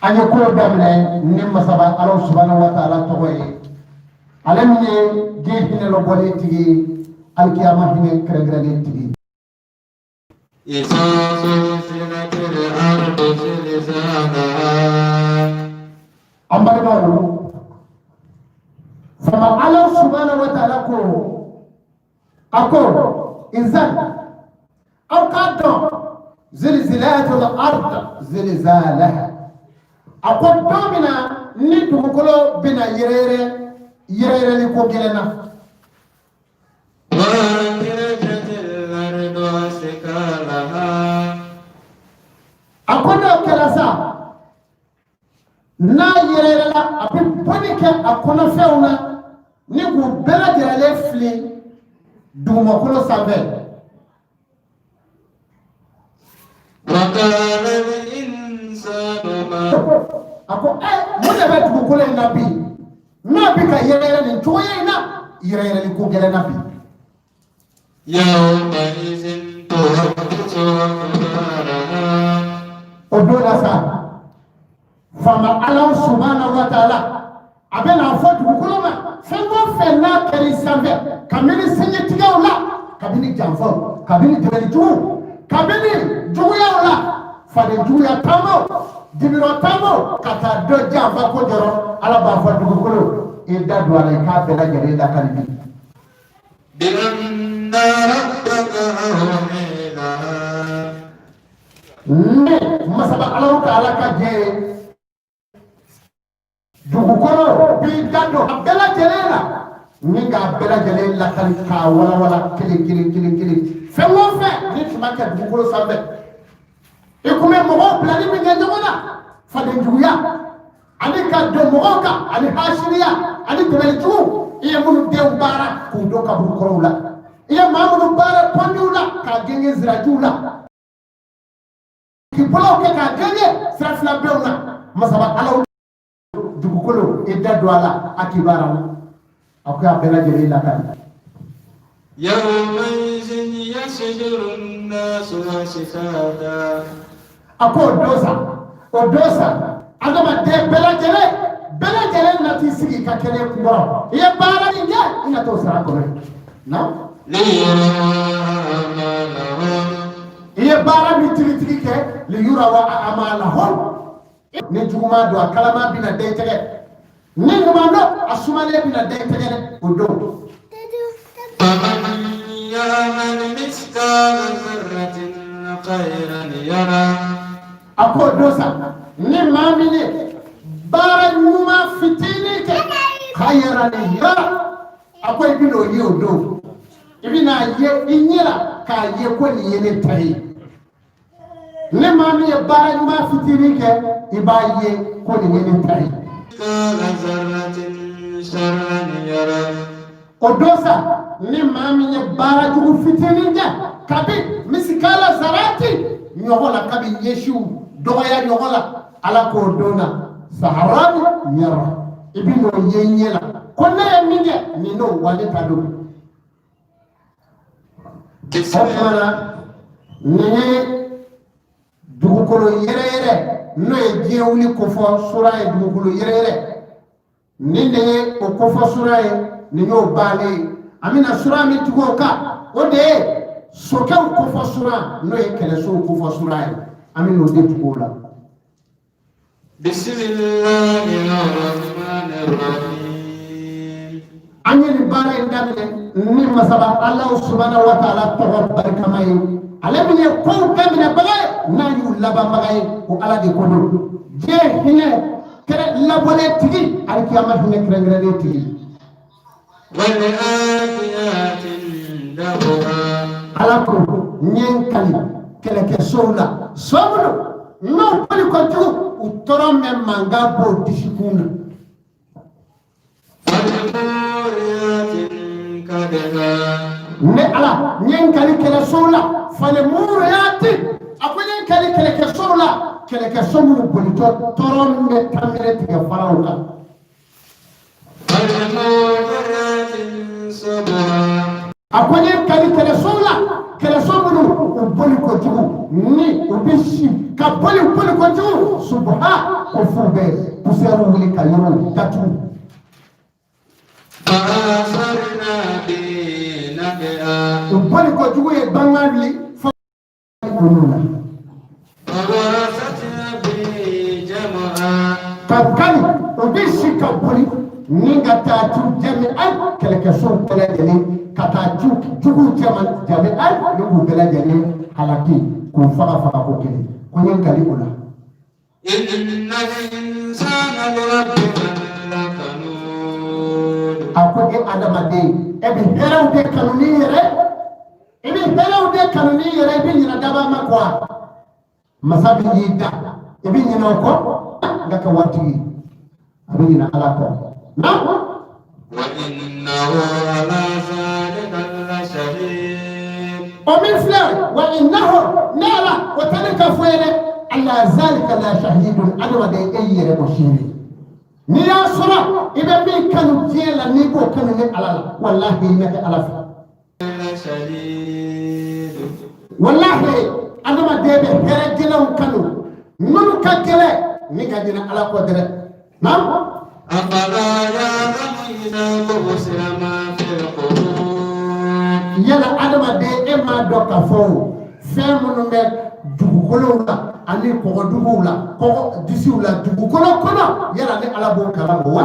An ye ko daminɛ ni masaba Ala subahana wa taala tɔgɔ ye, ale min ye diɲɛ hinɛ lɔbɔlen tigi ye, alikiyama hinɛ kɛrɛnkɛrɛnlen tigi. An balimaw, fama Ala subahana wa taala ko, a ko izan aw k'a dɔn, zilzilatul ard zilzalaha, a ko don min na ni dugukolo bɛna yɛrɛyɛrɛ yɛrɛyɛrɛli ko gɛlɛn na. A ko n'o kɛra sa, n'a yɛrɛyɛrɛla, a bɛ bɔli kɛ a kɔnɔfɛnw na ni k'u bɛɛ lajɛlen fili dugumakolo sanfɛ. A ko ɛ, mun de bɛ dugukolo in na bi n'a bɛ ka yɛrɛyɛrɛ nin cogoya in na, yɛrɛyɛrɛli ko gɛlɛn na bi? O don na sa, faama Ala subahana wa taala a bɛ n'a fɔ dugukolo ma, fɛn o fɛn n'a kɛra i sanfɛ, kabini sinjitigɛw la, kabini janfaw, kabini dɛmɛlijugu, kabini juguyaw la, faden juguya taamaw, dibirɔ taamaw, ka taa dɔ janfa ko jɔrɔ, Ala b'a fɔ dugukolo, i da don a la, i k'a bɛɛ lajɛlen lakali bi. Ne masaba Alahu taala ka jɛ ye, dugukolo b'i da don a bɛɛ lajɛlen la ni k'a bɛɛ lajɛlen lakali, k'a walawala kelen kelen kelen kelen. Fɛn o fɛn ni tun b'a kɛ dugukolo sanfɛ, i kun bɛ mɔgɔw bilali min kɛ ɲɔgɔn na, fadenjuguya ani ka don mɔgɔw kan, ani hasiriya ani dɛmɛlijugu, i ye minnu denw baara k'u don kaburu kɔrɔw la, i ye maa minnu baara pɔndiw la k'a genge zirajiw la, k'i bolow kɛ k'a genge sira fila bɛnw na, masaba Ala, dugukolo, i da don a la, a kibaru a ko a bɛɛ lajɛlen lakali. A ko o don sa, o don sa, adamaden bɛɛ lajɛlen, bɛɛ lajɛlen na t'i sigi ka kɛnɛ kunkɔrɔ. I ye baara min kɛ, i na t'o sara kɔnɔ na. I ye baara min tigitigi kɛ, liyuraw amalahum, ni juguman don, a kalama bɛna da i tɛgɛ, ni ɲuman don, a sumalen bɛna da i tɛgɛ dɛ o don. A ko o don sa, ni maa min ye baara ɲuman fitinin kɛ, khayran yara, a ko i bɛn'o ye o don, i bɛna ye i ɲɛ la k'a ye ko nin ye ne ta ye. Ni maa min ye baara ɲuman fitinin kɛ, i b'a ye ko nin ye ne ta ye. O don sa, ni maa min ye baara jugu fitinin kɛ, kabi misikala zarati ɲɔgɔn la, kabi ɲɛsiw dɔgɔya ɲɔgɔn la, Ala k'o don na sharran yara, i bɛ n'o ye ɲɛ la ko ne ye min kɛ nin n'o wale ta don. O tuma na, nin ye dugukolo yɛrɛyɛrɛ, n'o ye diɲɛ wuli kofɔ sura ye. Dugukolo yɛrɛyɛrɛ, nin de ye o kofɔ sura ye. Nin y'o bannen ye. An bɛna sura min tugu o kan, o de ye sokɛw kofɔ sura, n'o ye kɛlɛsow kofɔ sura ye. An bɛna o de tugu o la. An ye nin baara in daminɛ ni masaba Alahu subahana wa taala tɔgɔ barikama ye, ale min ye kow daminɛbaga ye, n'a y'u labanbaga ye, o Ala de ko don, diɲɛ hinɛ kɛrɛ labɔlen tigi, alikiyama hinɛ kɛrɛnkɛrɛnnen tigi. Ala ko n ye n kali kɛlɛkɛsow la, so minnu n'o boli kojugu, u tɔrɔ mɛn mankan b'o dusukun na. Ne Ala, n ye n kali kɛlɛsow la, falimuriyati, a ko n ye n kali kɛlɛkɛsow la, kɛlɛkɛso minnu bolitɔ tɔrɔ bɛ tanmɛrɛ tigɛ faraw kan. A ko n ye n kali kɛlɛsow la, kɛlɛso minnu u boli kojugu. ni u bɛ si ka boli boli kojugu subuha ko f'u bɛ poussière wuli ka yɔrɔw datugu. U boli kojugu ye bangan wuli fo olu la. Ka kali u bɛ si ka boli ni ka taa cu jami'an kɛlɛkɛsow bɛɛ lajɛlen ka taa cu juguw cɛma jami'an ni k'u bɛɛ lajɛlen halaki k'u faga faga ko kelen ko n ye n kali o la. A ko e adamaden, e bɛ hɛrɛw de kanu n'i yɛrɛ, i bɛ hɛrɛw de kanu n'i yɛrɛ, i bɛ ɲinɛ dabaa ma quoi. Masa min y'i da, i bɛ ɲinɛ o kɔ n ka kɛ waritigi ye, a bɛ ɲinɛ Ala kɔ na. O min filɛ, wa innahu, ne Ala, o tɛ ne ka fɔ ye dɛ, ala zalika la shahidun. Adamaden, e y'i yɛrɛ bɔ seere. N'i y'a sɔrɔ i bɛ min kanu diɲɛ la, n'i b'o kanu ni Ala la, walahi i na kɛ Ala fɛ. Walahi, adamaden bɛ hɛrɛ gɛlɛnw kanu minnu ka gɛlɛn ni ka ɲinɛ Ala kɔ dɛrɛ na. Yala adamaden, e m'a dɔn k'a fɔ fɛn minnu bɛ dugukolow la ani kɔgɔduguw la, kɔgɔ disiw la, dugukolo kɔnɔ, yala ni Ala b'o kalama wa?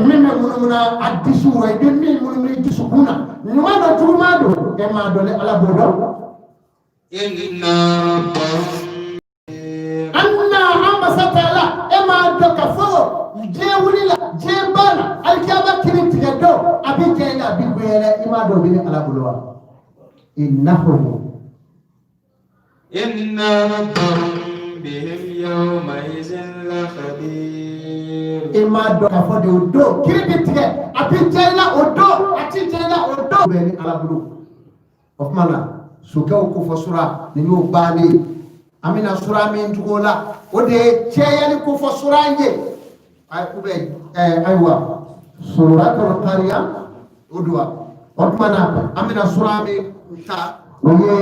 Min bɛ munumunu a disiw la, i bɛ min munumunu i dusukun na, ɲuman don, juguman don, e m'a dɔn ni Ala b'o dɔn? Anna an masa taala, e m'a dɔn k'a fɔ diɲɛ wuli la, diɲɛ banna, alikiyama kiri tigɛ don, a bɛ diya i la, a bɛ goya i la, i m'a dɔn o bɛ ni Ala bolo wa? Innahu Inna rabbahum bihim yawma izin la khabir. E m'a dɔn k'a fɔ de o don kiri bɛ tigɛ, a bɛ diya i la o don, a ti diya i la o don, bɛ ni Ala bolo. O tuma na sokɛw kofɔ sura nin y'o bannen ye. An bɛna sura min tugu o la, o de ye cɛyali kofɔ sura in ye. Ou bien ayiwa, suratul qariya o don wa? O tuma na an bɛna sura min ta, o ye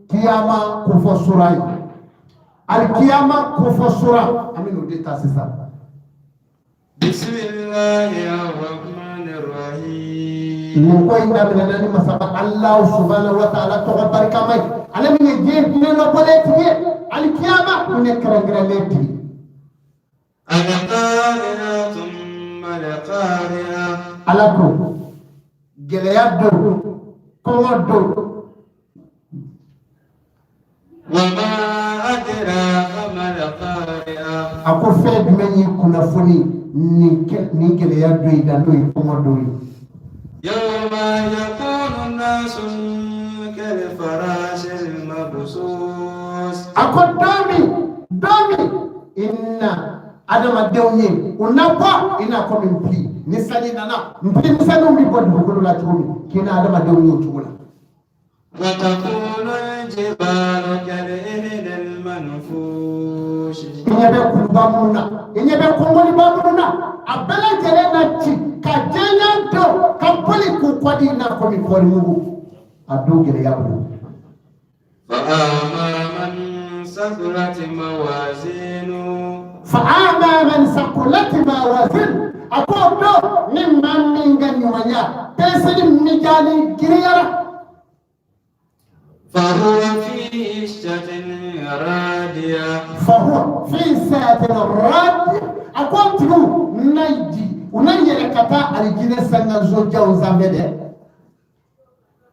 kiyama kofɔ sura ye, alikiyama kofɔ sura, an bɛna o de ta sisan. Nin ko in daminɛna ni masaba Alahu subahana wa taala tɔgɔ barikama ye, ale min ye diɲɛ hinɛ nɔbɔlen tigi ye, alikiyama hinɛ kɛrɛnkɛrɛnlen tigi. Ala ko gɛlɛya don, kɔngɔ don. A ko fɛn jumɛn y'i kunnafoni nin gɛlɛya don in na, n'o ye kɔngɔ don ye? Yawma yakunu nasu kal-farashil mabsus. A ko don min, don min i na adamadenw ye, u na bɔ i n'a komi npi ni sanji nana, npi misɛnninw bɛ bɔ dugukolo la cogo min, k'i na adamadenw y'o cogo la. Wa takunu al-jibalu kal-ihnil manfush. I ɲɛ bɛ kuluba minnu na, i ɲɛ bɛ kɔngɔliba minnu na, a bɛɛ lajɛlen na ci ka jɛnya don ka boli k'u kɔdi i n'a komi kɔɔri mugu, a don gɛlɛya bolo. Fa amma man saqulat mawazinu. Fa amma man saqulat mawazin, a ko don ni maa min ka ɲumanya peseli mijani giriyara. Fa huwa fi ishatin radiya. Fa huwa fi ishatin radiya, a ko tigiw na ji, u na yɛlɛ ka taa alijinɛ sankanso janw sanfɛ dɛ.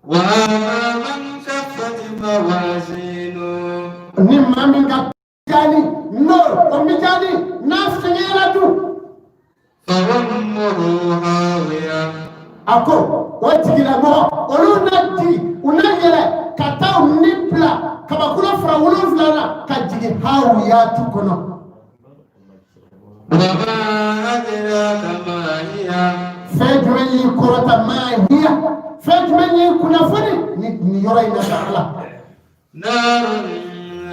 Wa amma man khaffat mawazinu. Ni maa min ka mijani n'o o mijani n'a fɛgɛyara dun. Fa ummuhu hawiya. A ko o tigilamɔgɔ olu na di, u na yɛlɛ ka taa u ni bila kabakolo fara wolonfila la ka jigin hawiyatu kɔnɔ. Wa ma adraka ma hiya. Fɛn jumɛn y'i kɔrɔta ma hiya, fɛn jumɛn y'i kunnafoni ni nin yɔrɔ in na ka Ala. Narun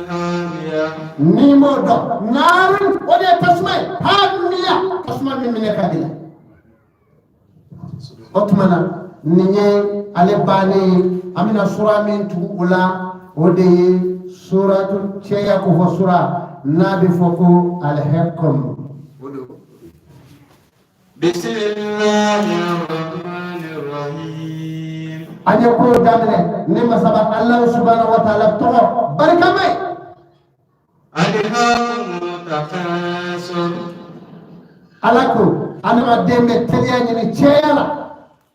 hamiya. N'i m'o dɔn, naarun, o de ye tasuma ye, hamiya, tasuma min minɛ ka gɛlɛn. O tuma na Nin ye ale bannen ye. An bɛna sura min tugu o la, o de ye suratu cɛya kofɔ sura n'a bɛ fɔ ko Alihɛkɔm. An ye ko daminɛ ni masaba Alahu subahana wa taala tɔgɔ barikama ye. Ala ko adamaden bɛ teliya ɲini cɛya la,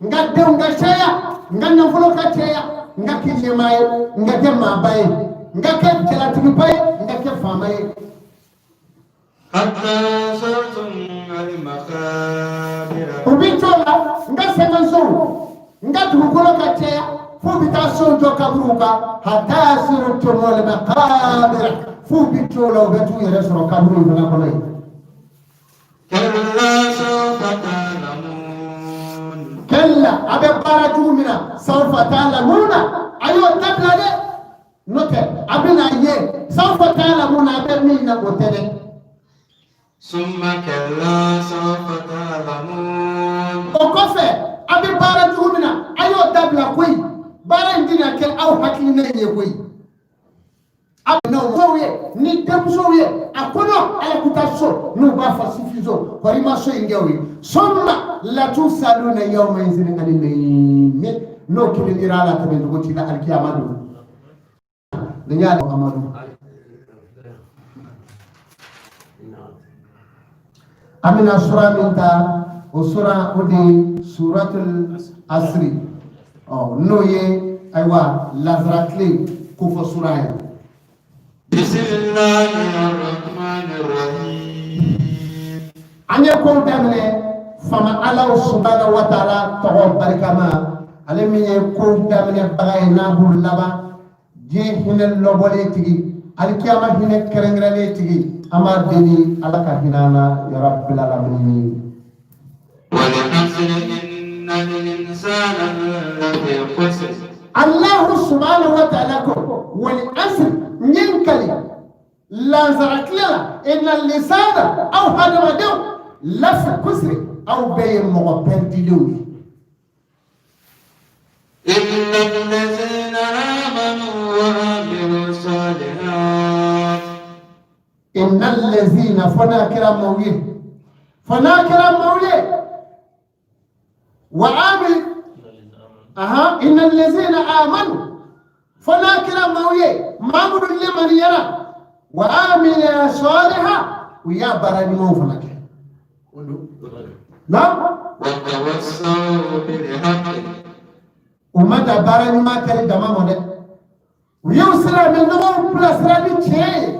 n ka denw ka caya, n ka nafolo ka caya, n ka kɛ ɲɛmaa ye, n ka kɛ maaba ye, n ka kɛ jalatigiba ye, n ka kɛ faama ye. U bɛ t'o la, n ka sɛgɛnsow, n ka dugukolo ka caya, f'u bɛ taa sow jɔ kaburuw kan. Hatta zurtumul maqabir, f'u bɛ t'o la, u bɛ t'u yɛrɛ sɔrɔ kaburu in fana kɔnɔ yen. Kalla, a bɛ baara jugu min na, sawfa ta'lamuna, a y'o dabila dɛ, n'o tɛ a bɛna ye. Sawfa ta'lamuna, a bɛ min na, o tɛ dɛ. Summa kalla sawfa ta'lamun. O kɔfɛ, a bɛ baara jugu min na, a y'o dabila koyi. Baara in tɛna kɛ aw hakilina ye koyi. A bɛ musow ye ni denmusow ye a kɔnɔ alakuta so, n'u b'a fɔ sifinso, kɔri ma so in kɛ o ye. Summa latusaluna yawma izin ani na'im, n'o kelen dira a la, tɛmɛ cogo t'i la alikiyama don. Nin y'ale Amadu. An bɛna sura min ta, o sura o de ye suratul asiri, ɔ n'o ye ayiwa lazara tile kofɔ sura ye. An ye kow daminɛ fama Ala subahana wa taala tɔgɔ barikama, ale min ye kow daminɛbaga ye n'a b'u laban, diɲɛ hinɛ lɔbɔlen tigi, alikiyama hinɛ kɛrɛnkɛrɛnlen tigi. An b'a deli Ala ka hinɛ an na ya rabbil alamin. Allahu subhanahu wa ta'ala ko wal asr, n ye n kali lansara tile la, inna linsana, aw hadamadenw, lafi kusri, aw bɛɛ ye mɔgɔ pɛridilenw ye. Illa allazina amanu wa amilu salihat. Inna allazina, fo n'a kɛra maaw ye, fo n'a kɛra maaw ye, wa amil aha, inna allazina amanu, fo n'a kɛra maaw ye, maa minnu limaniyara, wa amila saliha, u y'a baara ɲumanw fana kɛ. Na u ma dan baara ɲuman kɛli dama ma dɛ, u y'u sira min ɲɔgɔn bilasira ni tiɲɛ ye.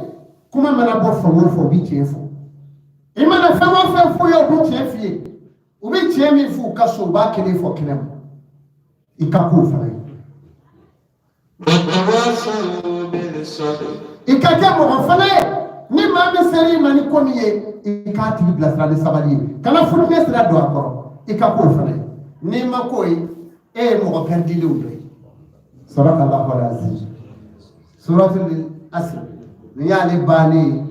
Kuma mana bɔ fan o fan, u bɛ tiɲɛ fɔ. I mana fɛn o fɛn f'u ye, u bɛ tiɲɛ f'i ye. U bɛ tiɲɛ min f'u ka so, u b'a kelen fɔ kɛnɛ ma. I ka k'o fana ye. I ka kɛ mɔgɔ fana ye, ni maa min sera i ma ni ko min ye, i k'a tigi bilasira ni sabali ye, kana futinɛ sira don a kɔrɔ. I ka k'o fana ye. N'i ma k'o ye, e ye mɔgɔ pɛridilenw dɔ ye. Sadakallahu alazim. Suratul asr nin y'ale bannen ye.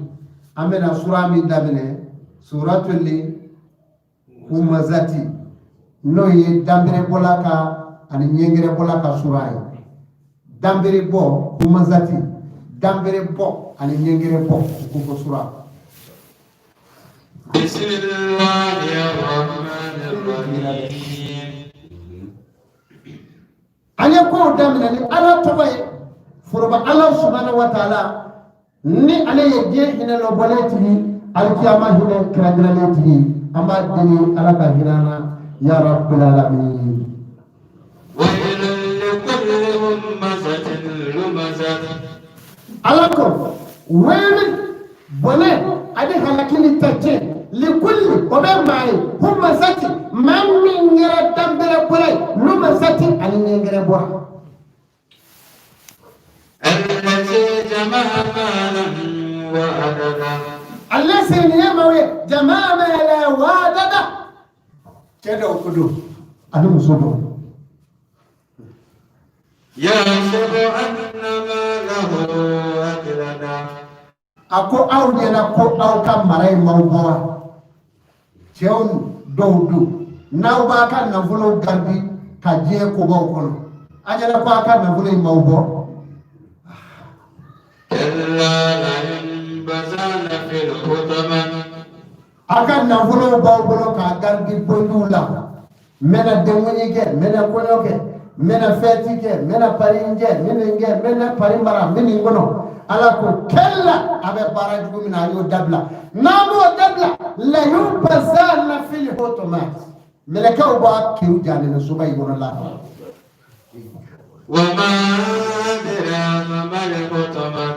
An bɛna sura min daminɛ, suratul humazati, n'o ye danberebɔla ka ani ɲɛgɛrɛbɔla ka sura ye. Danbere bɔ, humazati, danbere bɔ ani ɲɛgɛrɛ bɔ, o kofɔ sura. An ye kow daminɛ ni Ala tɔgɔ ye, foroba Ala subahana wa taala, ni ale ye diɲɛ hinɛ lɔbɔlen tigi, alikiyama hinɛ kɛrɛnkɛrɛnlen tigi. An b'a deli Ala ka hinɛ an na ya rabbil alamin. Ala ko wele, bɔnɛ ani halaki ni tacɛ, likulli, o bɛ maa ye, humazati, maa min kɛra danbɛrɛ bɔra ye, lumazati, ani ɲɛgɛrɛ bɔra. Allazi, nin ye maaw ye, jamaa malan wa adada, cɛ dɔw ko don ani muso dɔw. A ko aw ɲɛna ko aw ka mara in m'aw bɔ wa? Cɛw dɔw don, n'aw b'a ka nafolo garidi, Ka diɲɛ kobaw kɔnɔ a ɲɛna ko a ka nafolo in m'aw bɔ. كلا لينبذن في الحطمة. A ka nafolo b'aw bolo k'a garidi bondiw la, n bɛna denkundi kɛ, n bɛna kɔɲɔ kɛ, n bɛna fɛti kɛ, n bɛna pari kɛ, n bɛ nin kɛ, n bɛna pari mara, n bɛ nin kɔnɔ. Ala ko kɛla a bɛ baara jugu min na, a y'o dabila. N'a m'o dabila, layunbazanna fil hutama, mɛlɛkɛw b'a kew jahanɛmɛ soba in kɔnɔ lahara. وما أدراك ما الحطمة.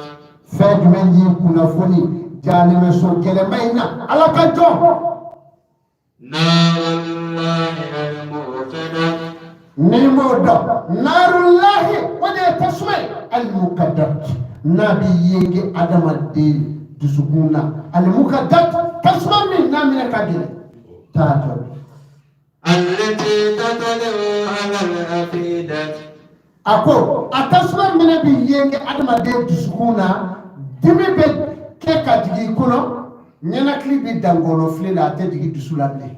Fɛn jumɛn y'i kunnafoni jahanɛmɛ so gɛlɛnba in na, Ala ka jɔn? نار الله الموقدة. N'i m'o dɔn, narullahi, o de ye tasuma ye, alimukadat, n'a bɛ yenge adamaden dusukun na, alimukadat, tasuma min n'a minɛ ka gɛlɛn t'a tɔ. التي تطلع على الأفئدة. A ko a tasuma minɛ bɛ yenge adamaden dusukun na, dimi bɛ kɛ ka jigin i kɔnɔ, ɲɛnakili bɛ dangɔnɔ file la, a tɛ jigin dusu la bilen.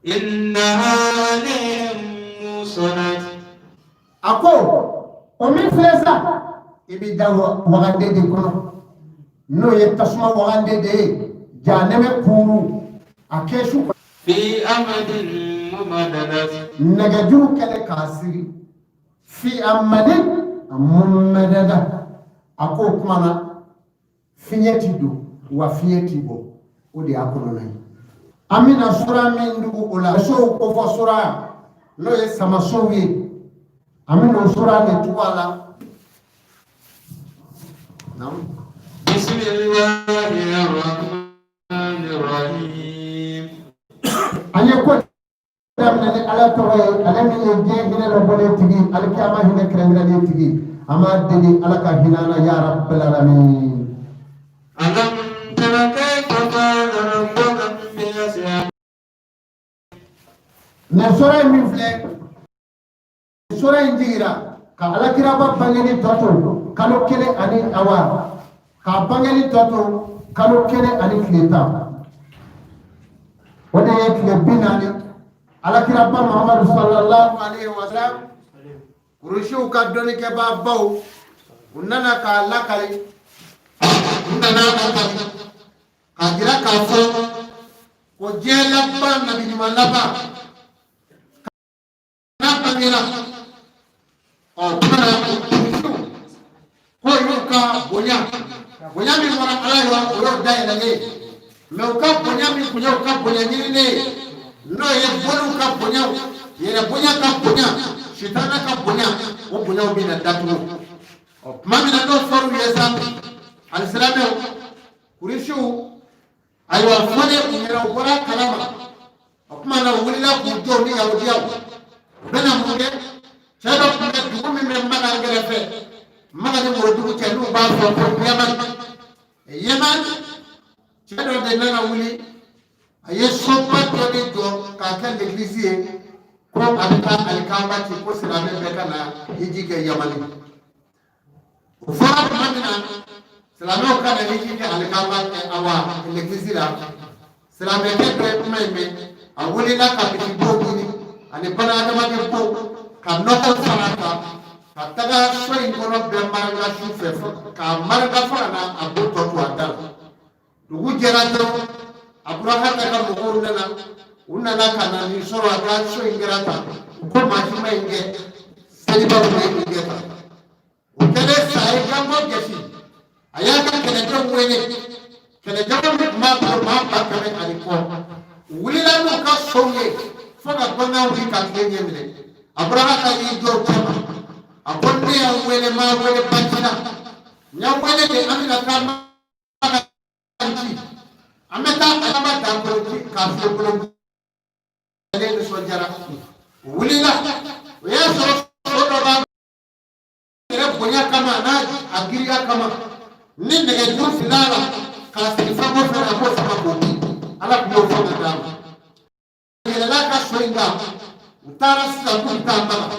إنها عليهم مؤصدة. A ko o min filɛ sa, i bɛ da wagande de kɔnɔ, n'o ye tasuma wagande de ye, jahanɛmɛ kuru a kɛsu. في أمد ممددة. Nɛgɛjuru kɛlen k'a siri, fi amadin mumadada. A ko o kuma na, fiɲɛ ti don wa fiɲɛ ti bɔ, o de y'a kɔnɔna ye. An bɛna sura min dugu o la, sow kofɔ sura, n'o ye samasow ye, an bɛna o sura de tugu a la. Naam. بسم الله الرحمن الرحيم. An ye ko daminɛ ni Ala tɔgɔ ye, ale min ye diɲɛ hinɛ lɔbɔlen tigi, alikiyama hinɛ kɛrɛnkɛrɛnnen tigi. An b'a deli Ala ka hinɛ an na, ya rabbal alamin. ألم تر كيف فعل ربك بأصحاب Nin sura in min filɛ, sura in jigira ka alakiraba bangeni tɔ to kalo 1 ani awa k'a bangeni tɔ to kalo 1 ani tile 10, o de ye tile 40. Alakiraba Muhamadu sallallahu alaihi wa sallam, Kurusiw ka dɔnnikɛbaa baw, u nana k'a lakali, u nana lakali k'a jira k'a fɔ ko diɲɛ laban, nabi ɲuman laban n'a bangera, ɔ kuma na, kurusiw ko y'u ka bonya, bonya min bɔra Ala yɔrɔ, o y'o dayɛlɛlen ye, mɛ u ka bonya min kun ye u ka bonya ɲininen ye, n'o ye boliw ka bonya, yɛrɛ bonya ka bonya, sitana ka bonya, o bonyaw bɛna datugu. Ɔ tuma min na n'o fɔr'u ye sa, alisilamɛw, kurisiw, ayiwa, fɔlen u ɲɛna, u bɔra a kalama. O tuma na, u wulila k'u jɔ ni yahudiyaw, u bɛna mun kɛ? Cɛ dɔ tun bɛ dugu min bɛ Makan kɛrɛfɛ, Makan ni Worodugu cɛ, n'u b'a fɔ ko Yaman. Yaman cɛ dɔ de nana wuli, a ye soba dɔ de jɔ k'a kɛ l'église ye, ko a bɛ taa alikaba ci, ko silamɛ bɛɛ ka na hiji kɛ Yamani. O fɔra tuma min na silamɛw ka na hiji kɛ alikaba, awa l'église la, silamɛkɛ dɔ ye kuma in mɛn, a wulila ka misibo ɲini ani bana adamaden bo ka nɔgɔ fara a kan, ka taga so in kɔnɔ bɛɛ maraka su fɛ, k'a maraka fo ka na a bo tɔ to a da la. Dugu jɛra dɔrɔn, Aburahata ka mɔgɔw nana, u nana ka na nin sɔrɔ, a ka so in kɛra tan. U ko maa si ma in kɛ, selibaw de ye nin kɛ tan. O kɛlen sa, a ye ganko gɛsi, a y'a ka kɛlɛdenw wele, kɛlɛjama min tun b'a bolo, maa 100 000 ani kɔ. U wulila n'u ka sow ye fo ka bagan wuli ka tile ɲɛ minɛ. Aburahata y'i jɔ o cɛma, a ko ne y'aw wele, maa wele baasi la, n y'aw wele de, an bɛna taa Makan ci, an bɛ taa alaba dankolo ci k'a fiyɛ bolo. Ale nisɔndiyara, u wulila. O y'a sɔrɔ so dɔ b'a yɛrɛ bonya kama n'a a giriya kama, ni nɛgɛjuru fil'a la k'a sigi fɛn o fɛn, a b'o sama k'o di. Ala tun y'o fanga d'a ma. A yɛlɛla a ka so in kan, u taara sisan k'u bɛ taa Maka.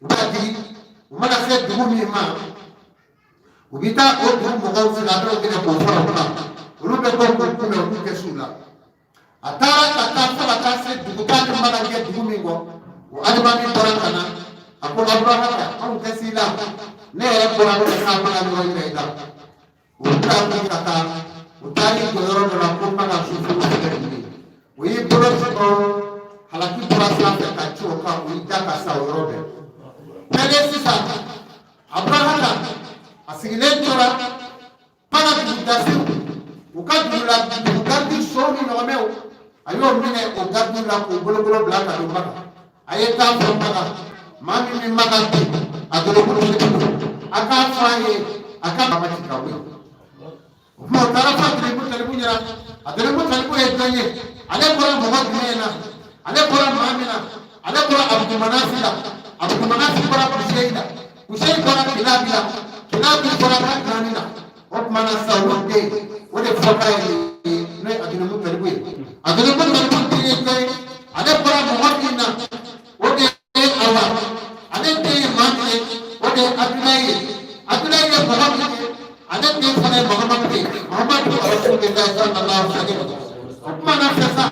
U b'a jigin, u mana se dugu min ma, u bɛ taa o dugu mɔgɔw silamɛw minɛ k'o fara u kan, olu bɛ bɔ k'u kunbɛn, u b'u kɛ su la. A taara ka taa fo ka taa se duguba ni mana kɛ dugu min kɔ, o alimami bɔra ka na. A ko: "Aburahata, anw tɛ s'i la, ne yɛrɛ bɔra ko ka taa Maka yɔrɔ yira i la." O taara kun ka taa, u taara i jɔ yɔrɔ dɔ la ko Maka sofuru filɛ nin ye. O y'i bolo ci dɔrɔn, halaki bɔra sanfɛ ka ci o kan, o y'i da ka sa o yɔrɔ bɛɛ. Kɛlen sisan, Aburahata a sigilen tora Maka dugudasiw, u ka dugu la dugu garidi sow ni ɲɔgɔmɛw, a y'o minɛ o garidi la k'o bolokolo bila ka don Maka. A ye taa fɔ Maka, maa min bɛ Maka bi, a dolokolo don, a k'a fɔ a ye a ka ma ci ka bɔ yen. O tuma, o taara fɔ Abudul Mutalibu ɲɛna. Abudul Mutalibu ye jɔn ye? Ale bɔra mɔgɔ jumɛn na? Ale bɔra maa min na, ale bɔra Abudumanasi la. Abudumanasi bɔra Kuseyi la, Kuseyi bɔra Kilabi la, Kilabi bɔra Kadinani la. O tuma na sisan, olu den o de fɔta ye nin ye, n'o ye Abudul Mutalibu ye. Abudul Mutalibu den ye jɔn ye? Ale bɔra mɔgɔ min na, o de ye awa, ale den ye maa min ye, o de ye Abudulayi ye. Abudulayi ye mɔgɔ min ye, ale den fana ye Muhamadu ye, Muhamadu Rasulillahi sallallahu alaihi wa sallam. O tuma na fɛ sa,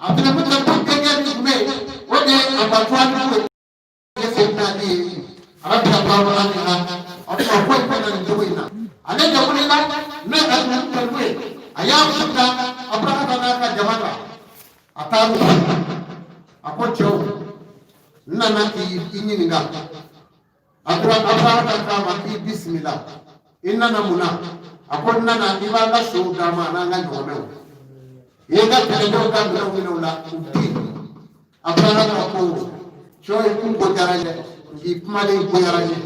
Abudul Mutalibu denkɛ min tun bɛ yen, o de ye Abatuwalibu ye, Seyidina Ali ye radiyallahu anhu. O tuma, ko in bɛ na nin cogo in na. Ale de wulila, n'o ye Abudul Mutalibu ye, a y'a kun da Aburahata n'a ka jama kan. A taara u fɛ, a ko: "Cɛw, n nana k'i ɲininka." Aburahata k'a ma k'i bisimila, i nana mun na? A ko: "N nana i b'an ka sow d'an ma an'an ka ɲɔgɔmɛw, i ye n ka kɛlɛdenw ka minɛnw minɛ u la k'u di." Aburahata ko: "Cɛw, i kun ko diyara n ye, k'i kumalen goyara n ye.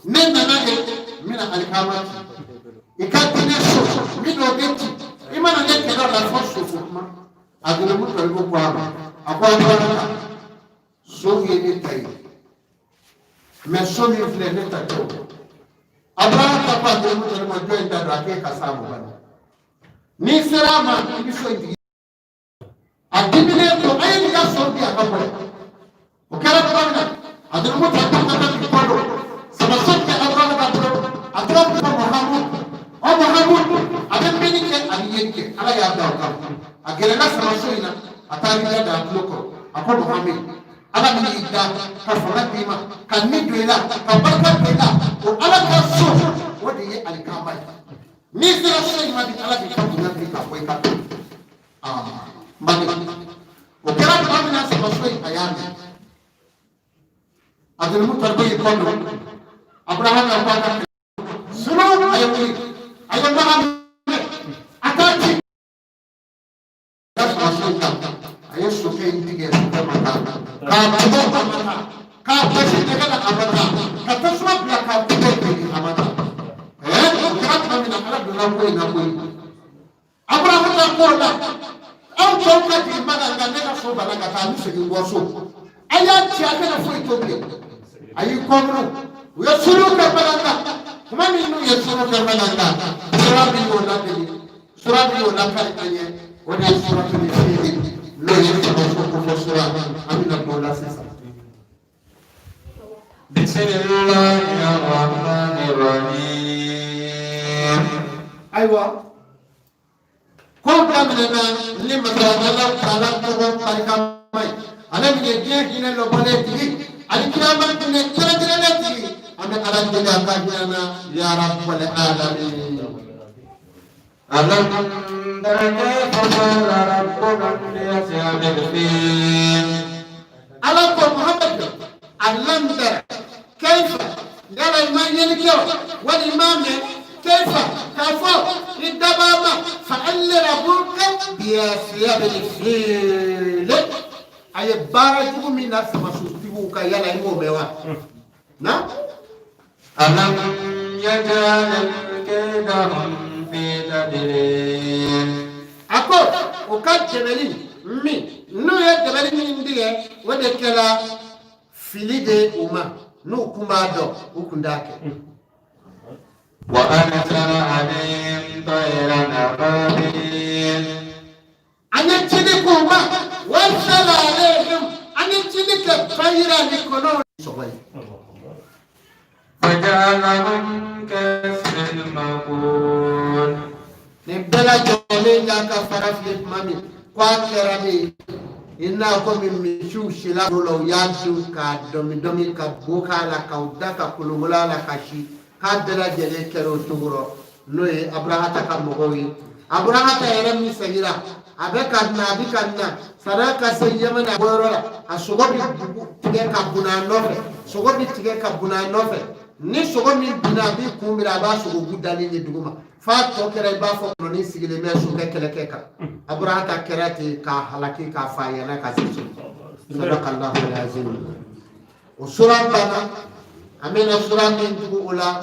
Ne nana de, n bɛna alikama ci i ka diinɛ so, n bɛna o de ci. I mana ne kɛlɛ o la fɔ sofo kuma." Abudul Mutalibu ko a ma, a ko: "Aburahata, sow ye ne ta ye, mɛ so min filɛ, ne ta tɛ o." Aburahata ko Abudul Mutalibu ma: "Jɔn in ta don, a k'e ka s'a ma bani. N'i sera a ma, i bɛ so in tigi." A diminen to, a ye nin ka so di a ka bɔ. O kɛra tuma min na, Abudul Mutalibu ka taa k'i kɔ don samaso tɛ Aburahata bolo. A tora ko: "Muhamadu, o Muhamadu." A bɛ mɛnni kɛ, a bɛ yeli kɛ, Ala y'a da o kama. A gɛrɛla samaso in na, a taara i da da a tulo kɔrɔ. A ko: "Muhamadu, Ala min y'i da ka fanga d'i ma, ka ni don i la, ka barika don i la, o Ala ka so, o de ye alikaba ye. N'i sera so in ma bi, Ala b'i ka bonya bi ka bɔ i ka aa n baden." O kɛra tuma min na, samaso in a y'a mɛn. Abudul Mutalibu y'i kɔ don Aburahama ko a ka sunu, a ye wuli, a ye bagan minɛ, a t'a ci ka sɔrɔ so in kan. A ye sokɛ in tigɛ, sokɛ ma taa, k'a bugɔ, a ma taa, k'a gosi nɛgɛ la, a ma taa, ka tasuma bila k'a bugɔ jeni, a ma taa. Ɛɛ, o kɛra tuma min na, Ala donna ko in na koyi. Aburahama ko la: "Aw tɔw ka jigin Maka, nka ne ka so banna ka taa, n segin kɔ so. A y'a ci, a tɛna foyi to bilen." A y'i kɔmunu, u ye suru kɛ bagan kan. Tuma min n'u ye suru kɛ bagan kan, sura min y'o ladeli, sura min y'o lakali an ye, o de ye suratul fili, n'o ye samaso kofɔ sura. An bɛna don o la sisan. بسم الله الرحمن الرحيم. Ayiwa, ko daminɛna ni masa Ala taala tɔgɔ barikama ye, ale min ye diɲɛ hinɛ lɔbɔlen tigi ani kirama hinɛ kɛrɛnkɛrɛnnen tigi. An bɛ Ala deli a ka hinɛ na, ya rabbal alamin. ألم تر كيف فعل ربك بأصحاب الفيل؟ Ala ko: "Muhammad, alam tara kaifa, yala i ma yeli kɛ wa, wali i ma mɛn kaifa k'a fɔ i dabaa ma fa'ala rabbuka bi ashabil fil, a ye baara jugu min na samasotigiw kan, yala i m'o mɛn wa na?" ألم يجعل كيدهم في تضليل؟ A ko o ka dɛmɛli min n'u ye dɛmɛli min tigɛ, o de kɛra fili de ye u ma. N'u kun b'a dɔn, u kun t'a kɛ. وأرسل عليهم طيرا أبابيل. An ye cili k'u ma, warsala alayhim, an ye cili kɛ fayira ni kɔnɔw sɔgɔ ye. فجعلهم كعصف مأكول. Nin bɛɛ lajɛlen y'a ka ka fara fili tuma min ko a kɛra de i n'a komi misiw sila dɔ la u y'a dun k'a dɔmi dɔmi ka bo k'a la ka u da ka kolonkolon a la ka si k'a bɛɛ lajɛlen kɛra o cogo rɔ n'o ye aburahata ka mɔgɔw ye aburahata yɛrɛ min seginna a bɛ ka na a bɛ ka na san'a ka se yamani bɔyɔrɔ la a sogo bɛ tigɛ ka bunna a nɔfɛ sogo bɛ tigɛ ka bunna a nɔfɛ ni sogo min binna a b'i kun biri a b'a sogobu dalen ye duguma f'a tɔ kɛra i b'a fɔ kɔnɔni sigilen bɛ sokɛ kɛlɛkɛ kan aburahata kɛra ten k'a halaki k'a fa yɛlɛ ka se so sadakallahu alazim o sura banna an bɛna sura min tugu o la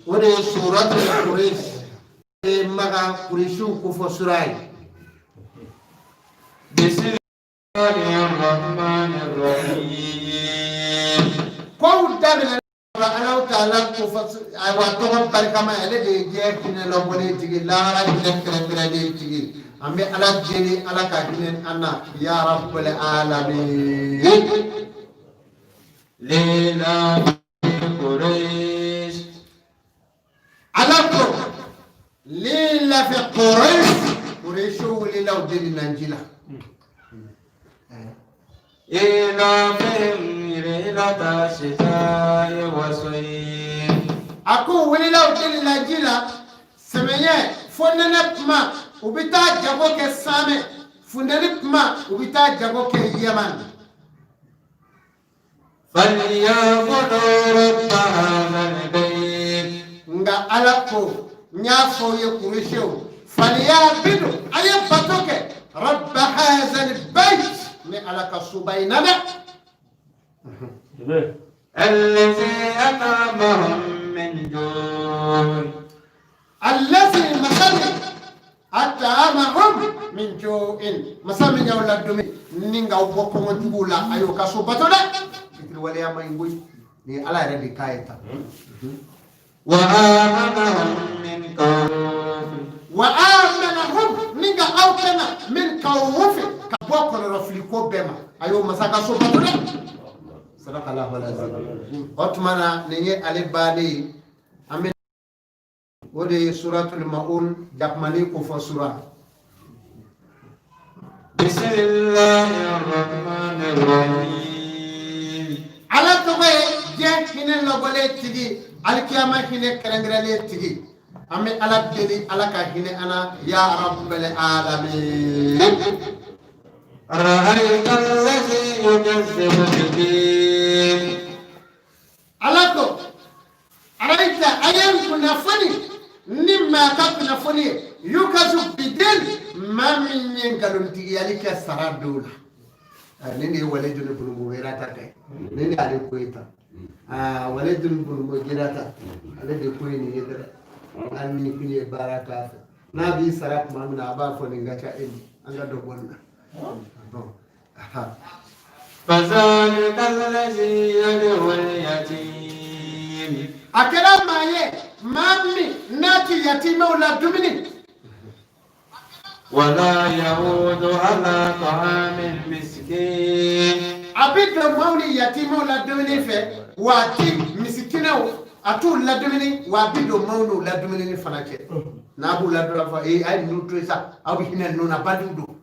o de ye suratul Quraysh ye Maka Kuresiw kofɔ sura ye. Kow daminɛ Alahu taala kofɔ ayiwa tɔgɔ barikama ale de ye diɲɛ hinɛ lɔbɔlen tigi lahara hinɛ kɛrɛnkɛrɛnnen tigi an bɛ Ala deli Ala ka hinɛ an na ya rabbal alamin. Lilafi Quraysh. Ala ko lilafi Quraysh Quraysh wulila u delina ji la. إيلافهم رحلة الشتاء والصيف A ko u wulila u delina ji la sɛmɛyɛ fo nɛnɛ tuma u bɛ taa jago kɛ Saamɛ funteni tuma u bɛ taa jago kɛ Yaman. فليعبدوا رب هذا البيت Nka Ala ko n y'a fɔ aw ye Kuresiw faliyabudu a ye bato kɛ rabba hazal bayt ne Ala ka soba in na dɛ. الذي أطعمهم من جوع Allazi masa min at'amahum min ju'in masa min y'aw ladumuni ni k'aw bɔ kɔngɔ juguw la a y'o ka so bato dɛ fitiriwaleya man ɲi koyi nin ye Ala yɛrɛ de kan ye tan. Wa amanahum min khawf wa amanahum ni ka aw tanga min khawf ka bɔ kɔnɔrɔfili ko bɛɛ ma a y'o masa ka so bato dɛ. Sadakallahu alazim. O tuma na nin ye ale bannen ye an bɛ o de ye suratul maun jakumani kofɔ sura. Bismillahir rahmanir rahim. Ala tɔgɔ ye diɲɛ hinɛ lɔbɔlen tigi alikiyama hinɛ kɛrɛnkɛrɛnlen tigi an bɛ Ala deli Ala ka hinɛ an na ya rabbal alamin. Ara'ayta allazi yukazzibu bid-din. Ala ko arayita a ye n kunnafoni ni maa ka kunnafoni ye yukazu bidin maa min ye nkalontigiyali kɛ sara don la nin de ye walidun bunu mugira ta kɛ nin de ale ko ye tan walidun bunu mugira ta ale de ko ye nin ye dɛ hali ni kun ye baara k'a fɛ n'a b'i sara tuma min na a b'a fɔ nin ka ca e ma an ka dɔ bɔ nin na. Fazalika allazi yad'u al-yatim. A kɛra maa ye maa min n'a ti yatimɛw ladumuni. Wala yahudu ala ta'amil miskin. A bɛ don maaw ni yatimɛw ladumuni fɛ wa a ti misikinɛw a t'u ladumuni wa a bɛ don maaw n'u ladumuni fana cɛ n'a b'u ladon a fɔ ee a ye ninnu to yen sa aw bɛ hinɛ ninnu na bandiw don.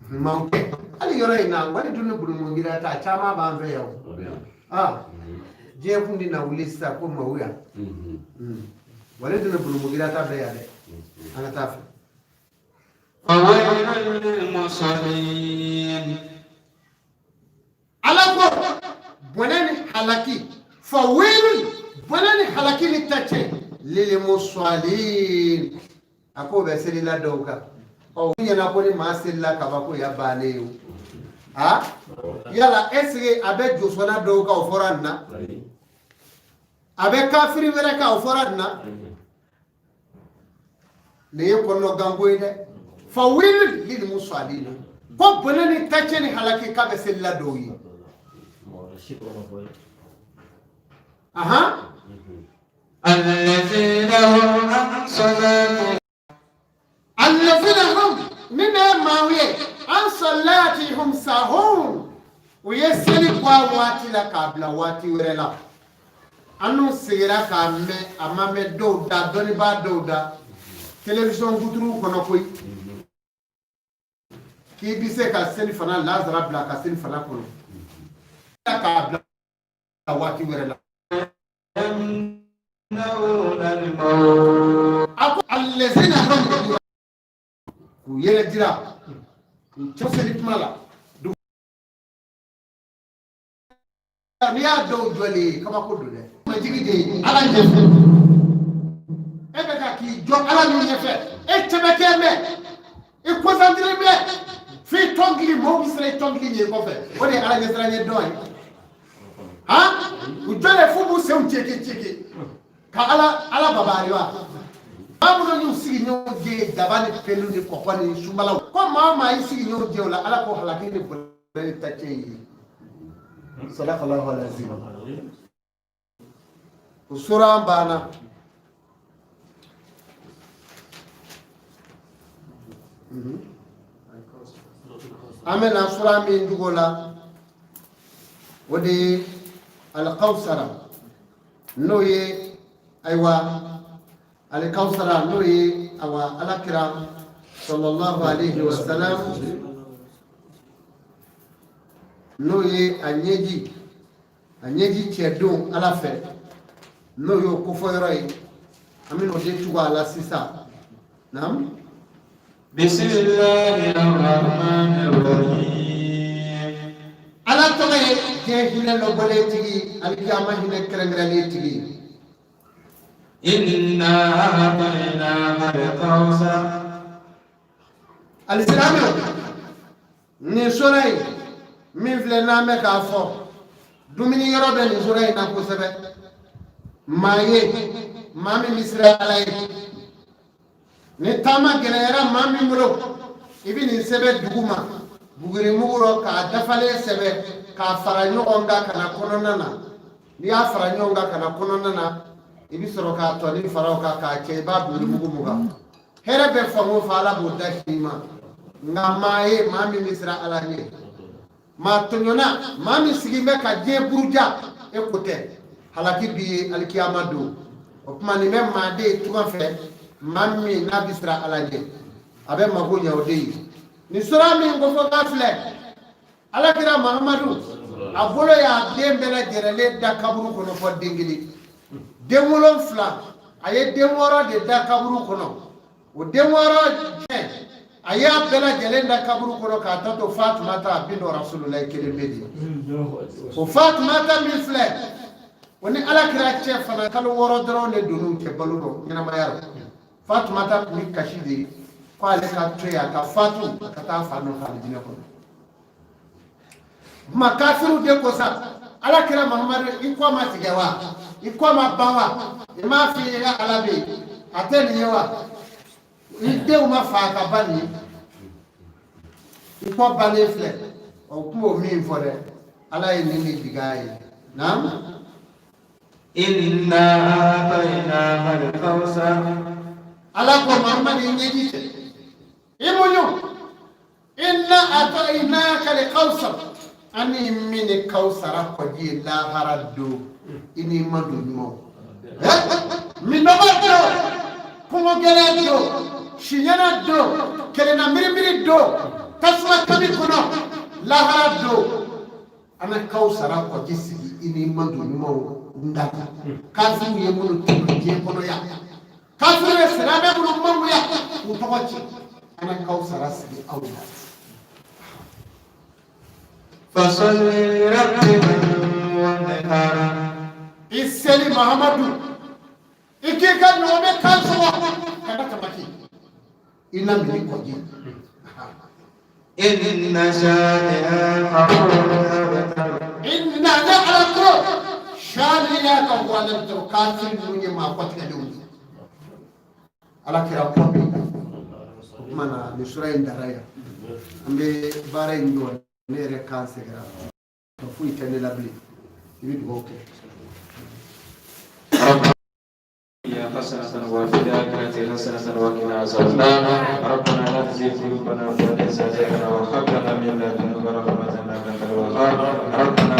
Maaw tɛ hali yɔrɔ in na walidun bunu mugira ta caman b'an fɛ yan o aa diɲɛ kun de na wuli sisan ko maaw yan walidun bunu mugira ta bɛ yan dɛ an ka taa fɛ. Fawailun lil musallin. Ala ko bɔnɛ ni halaki fawailun bɔnɛ ni halaki ni tacɛ lil musallin a k'o bɛ selila dɔw kan ɔ u ɲɛna ko ni maa selila kaban ko ya bannen ye o a yala est ce que a bɛ josɔnna dɔw kan o fɔra nin na a bɛ kafiri wɛrɛ kan o fɔra nin na nin ye kɔnɔganko ye dɛ fawailun lil musallin ko bɔnɛ ni tacɛ ni halaki k'a bɛ selila dɔw ye ahan. Allazina hum an salatihim. Allazina hum min ye maaw ye an salatihum sahun u ye seli bɔ a waati la k'a bila waati wɛrɛ la an n'u sigira k'a mɛn a ma mɛn dɔw da dɔnnibaa dɔw da télévision kuturuw kɔnɔ koyi. K'i bɛ se ka seli fana lazara bila ka seli fana kɔnɔ k'a bila waati wɛrɛ la. A ko alɛzina hum k'u yɛrɛ jira k'u cɛsiri kuma la. N'i y'a dɔw jɔlen ye, kabako don dɛ. Majigi de ye ala ɲɛfɛ, e bɛ ka k'i jɔ ala min ɲɛfɛ, e cɛbɛkɛ bɛ i concentré bɛ f'i tɔnkili, mɔgɔw bɛ siran i tɔnkili ɲɛ kɔfɛ. O de ye ala ɲɛsiran ɲɛ dɔn ye. Han, u jɔlen f'u b'u senw ceke ceke ka ala ala babari wa. Maa minnu y'u sigi ɲɔgɔn jɛ daba ni pelu ni kɔkɔ ni sunbalaw ko maa o maa y'i sigi ɲɔgɔn jɛ o la, ala ko halaki ni bɔnɛ ni tacɛ ye. Sadakallahu alazim. O sura banna. An bɛna sura min dugu la, o de ye alikawusara, n'o ye ayiwa alikawusara, n'o ye awa alakira sallallahu alaihi wa sallam, n'o ye a ɲɛji, a ɲɛji cɛ don ala fɛ, n'o y'o kofɔ yɔrɔ ye. An bɛna o de tugu a la sisan. Naam. Bisimilahi rahmani rahim. Ala tɔgɔ ye diɲɛ hinɛ lɔbɔlen tigi, alikiyama hinɛ kɛrɛnkɛrɛnlen tigi. Inna a'tainaka al-kawsar. Alisilamɛw, nin sura in min filɛ n'an bɛ k'a fɔ, dumuni yɔrɔ bɛ nin sura in na kosɛbɛ. Maa ye maa min bɛ siran ala ye, ni taama gɛlɛyara maa min bolo, i bɛ nin sɛbɛn dugu ma bugurimugu rɔ k'a dafalen sɛbɛn k'a fara ɲɔgɔn kan ka na kɔnɔna na. N'i y'a fara ɲɔgɔn kan ka na kɔnɔna na, i bɛ sɔrɔ k'a tɔnin fara o kan k'a cɛ, i b'a bugurimugu mugan. Hɛrɛ bɛ fan o fan, ala b'o da si ma. Nka maa ye maa min bɛ siran ala ɲɛ, maa tɔɲɔna, maa min sigilen bɛ ka diɲɛ buruja, e ko tɛ halaki b'i ye alikiyama don. O tuma nin bɛ maa de ye tunga fɛ, maa min n'a bɛ siran ala ɲɛ, a bɛ mago ɲɛ o de ye. Nin sura min ko fɔ k'a filɛ, alakira mahamadu a bolo y'a den bɛɛ lajɛrɛlen da kaburu kɔnɔ fɔ den kelen, den 7. A ye den 6 de da kaburu kɔnɔ. O den 6 jumɛn? A y'a bɛɛ lajɛlen da kaburu kɔnɔ k'a tɔ to fatumata bintu rasululayi kelen bɛ de. O fatumata min filɛ, o ni alakira cɛ fana kalo 6 dɔrɔn de donn'u cɛ balo rɔ ɲɛnamaya rɔ. Fatumata tun bɛ kasi de ko ale ka to yen, a ka fatu, a ka taa fa nɔfɛ alijinɛ kɔnɔ. Kuma kafiriw de ko sa, ala kira mahamadu, i kɔ ma tigɛ wa? I kɔ ma ban wa? I m'a f'i ye ala bɛ yen, a tɛ nin ye wa? I denw ma faa ka ban nin ye, i kɔ bannen filɛ. O kun b'o min fɔ dɛ, ala ye nin de jigin a ye. Naam. Inna a'tainaka al-kawsar. Ala ko mahamadu, i ɲɛji cɛ, i muɲu. Inna a'tainaka al-kawsar, an y'i min ni kawsara kɔji ye lahara don, i n'i mantɔn ɲumanw. Minnɔgɔ don, kungo gɛlɛn don, siɲɛna don, kelenna mirimiri don, tasuma kami kɔnɔ lahara don, an na kawsara kɔji sigi i n'i mantɔn ɲumanw da. Kafiriw ye minnu tɔɲɔ diɲɛ kɔnɔ yan, kafiri ye silamɛ minnu mangoya k'u tɔgɔ ci, an na kawsara sigi aw la. Fasalli li rabbika wanhar. I seli mahamadu, i k'i ka ɲɔgɔmɛ kan sɔgɔ kana tamaki i na mini kɔji. Inna shani'aka huwal abtar. Inna, ne ala ko, shani'aka huwal abtar, kafiri ninnu ye maa kɔtigɛlenw ye. Ala kira kɔ bi o tuma na, nin sura in dara yan. An bɛ baara in jɔ. Ne yɛrɛ kan sɛgɛra, foyi tɛ ne la bilen. I bɛ dugawu kɛ. حسنة وفي الآخرة حسنة وقنا عذاب النار. ربنا لا تزغ قلوبنا بعد إذ هديتنا وهب لنا من لدنك رحمة إنك أنت الوهاب. ربنا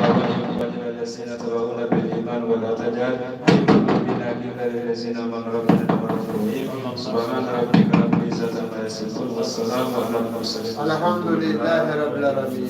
ولإخواننا الذين سبقونا بالإيمان ولا تجعل في قلوبنا غلا للذين آمنوا ربنا إنك رؤوف رحيم. سبحان ربك رب العزة. العزة عما يصفون والسلام على المرسلين. الحمد لله رب العالمين.